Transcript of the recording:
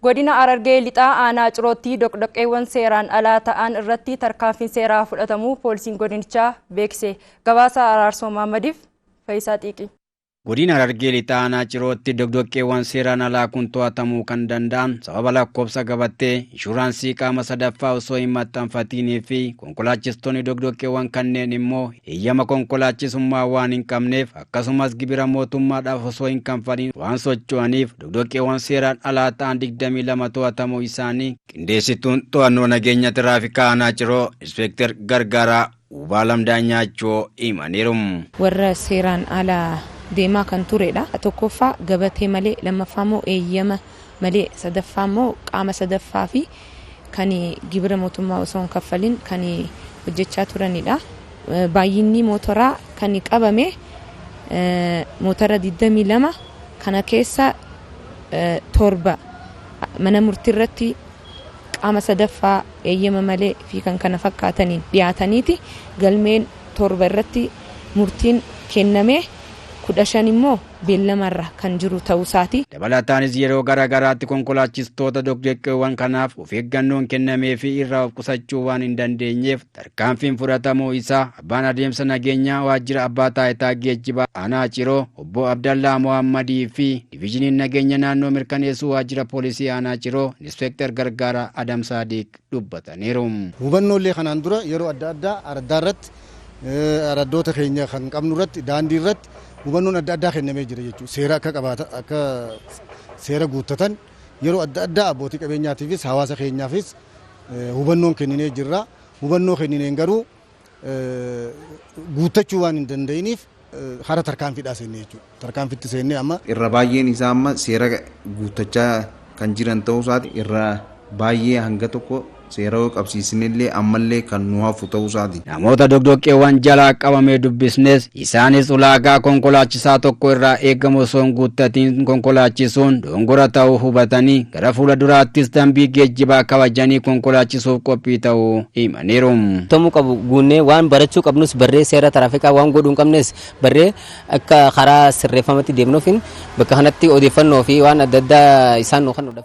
Godina Harargee Lixaa Aanaa Cirootti doqdoqqeewwan seeraan alaa ta'an irratti tarkaanfiin seeraa fudhatamuu poolisiin godinichaa beekse. Gabaasa Araarsoo Maammadiif Faayisaa Xiiqii. Godina Harargee Lixaa Aanaa Cirootti doqdoqqeewwan seeraan alaa kun to'atamuu kan danda'an sababa lakkoofsa gabatee inshuraansii qaama sadaffaa osoo hin maxxanfatinii fi konkolaachistoonni doqdoqqeewwan kanneen immoo heeyyama konkolaachisummaa waan hin qabneef, akkasumas gibira mootummaadhaaf osoo hin kanfalin waan socho'aniif doqdoqqeewwan seeraan alaa ta'an 22 to'atamuu isaanii qindeessituun to'annoo nageenya tiraafikaa Aanaa Ciroo Inspektar Gargaaraa Ubaalam Daanyaachoo himaniiru. Warra seeraan alaa deemaa kan turedha. Tokkoffaa gabatee malee, lammaffaa immoo eeyyama malee, sadaffaa immoo qaama sadaffaa fi kan gibira mootummaa osoo hin kaffalin kan hojjechaa turanidha. Baay'inni mootoraa kan qabame motora 22, kana keessa 7 mana murtii irratti qaama sadaffaa, eeyyama malee fi kan kana fakkaataniin dhiyaataniiti galmeen 7 irratti murtiin kenname, 15 immoo beellamarra kan jiru ta'uu isaati. Dabalataanis yeroo garaa garaatti konkolaachistoota doqdoqqeewwan kanaaf of eeggannoon kennamee fi irraa of qusachuu waan hin dandeenyeef tarkaanfiin fudhatamuu isaa abbaan adeemsa nageenyaa waajjira abbaa taayitaa geejjibaa Aanaa Ciroo obbo Abdallaa Mohammadii fi diviizhiniin nageenya naannoo mirkaneessuu waajjira poolisii Aanaa Ciroo Inspektar Gargaaraa Adam Saadiq dubbataniiru. Hubannoolee kanaan dura yeroo adda addaa araddaa irratti, araddoota keenya kan qabnu irratti, daandii irratti hubannoon adda addaa kennamee jira jechuudha. Seera akka qabaatan, akka seera guuttatan yeroo adda addaa abbootii qabeenyaatiifis hawaasa keenyaafis hubannoon kenninee jirra. Hubannoo kennineen garuu guuttachuu waan hin danda'iniif hara tarkaanfiidhaa seennee jechuudha. Tarkaanfitti seennee amma. Irra baay'een isaa amma seera guuttachaa kan jiran ta'uu isaati, irra baay'ee hanga tokko seera yoo qabsiisnellee ammallee kan nu hafu ta'uu isaati. Namoota doqdoqqeewwan jalaa qabamee dubbisnes, isaanis ulaagaa konkolaachisaa tokko irraa eegamu osoo hin guuttatiin konkolaachisuun dogongora ta'uu hubatanii gara fuula duraattis dambii geejjibaa kabajanii konkolaachisuuf qophii ta'uu himaniiru. Tomuu qabu guunnee, waan barachuu qabnus barree, seera taraafikaa waan godhuu hin qabnes barree, akka karaa sirreeffamatti deemnuufin bakka kanatti odeeffannoo fi waan adda addaa isaan nu kennuudha.